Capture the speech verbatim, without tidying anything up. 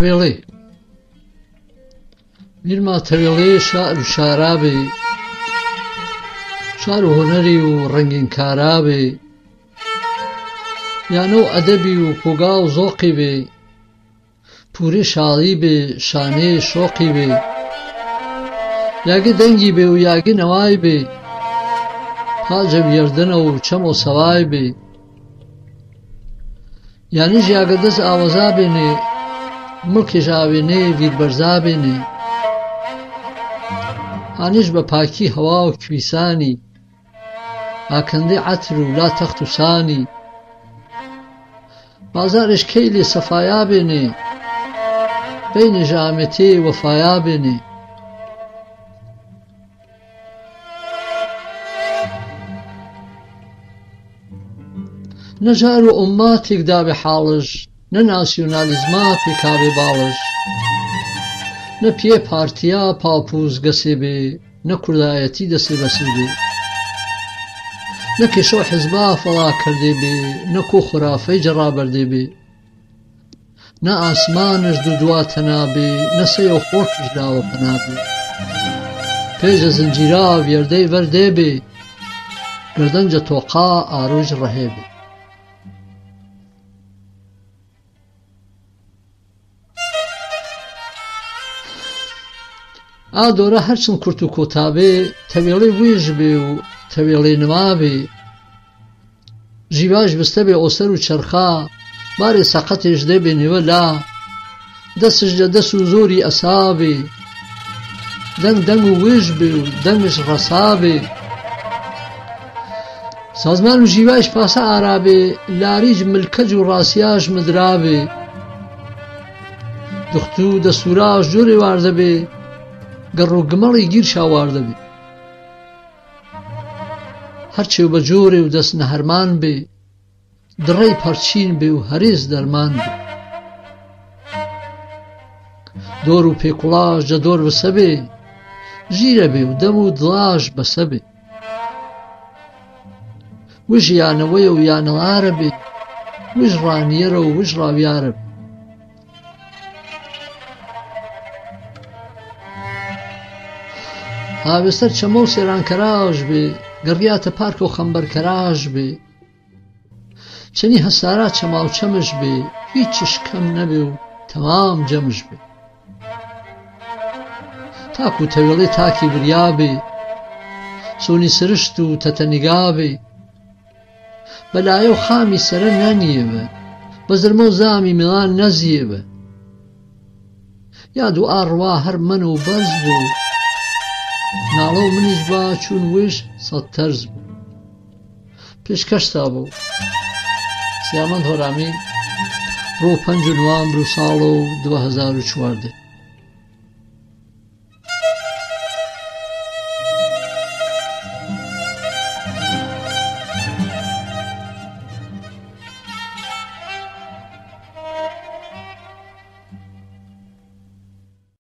Tewele. Mirma tewele, sha'ru sharabe, sha'ru honari u ranginkarabe, yano adabi u koga u zoki be, pure shali be, shane shoki be, yagi dangi be u yagi nawai be, paja u yardana u chamo sawai be. Yanij yagadaz awaza bene, mulkij awene, virbarza bene. Hanij ba paki hawa u kwisani, akande atru la taxtu sani. Bazarish keili safaya bene, beyni jamete wafaya bene. Na jaru ummatik dabe halij, na nasionalizma pikabe balij, na pie partiya papuz gasebe, na kurdayati dase basebe, na kesho hizba fala kardebe, na ko khurafe jara bardebe. Na asmanij dudwa tanabe, na seyo khorkish dawa panabe. Peja zanjira vierde vardebe, gardanja toqa aruj rahebe. A dora harchin kurtu kotabe, tewele wij be u tewele nwabe. Jivaj bıstebe o seru çerxa, bare saqatej debe niwela. Desij de desu zori asabe. Deng deng u wij be u dengij rasabe. Sazman u jivaj pasa arabe, larij milkej u rasiyaj mıdrabe. Duxtu de suraj jure warde be, garro gımali girşa warde be. Har çew bacure u des naharman be, dırey parçin be u hariz derman be. Dor u pekulaj ca dor vıse be, jire be u dem u dılaj bese be. Wij yanı wıya u yanılara be, wij raniyara u wij rawiyara be. Avestar çamol seran karaj be, gariyata parko xambar karaj be. Çeni hasara çamau çamij be, hiç iş kam nebe u tamam camij be. Taku tewele taki birya be, soni sırıştu tataniga be. Belayo xami sere naniye be, bazırmo zami milan naziye be. Yadu arwa har mano barz bu. Nalo minij ba çun wiş sattarz bu. Pişkaş sa bu. Siyaman Horami, ro pancu Novembru salo dua hazar u çuwarde.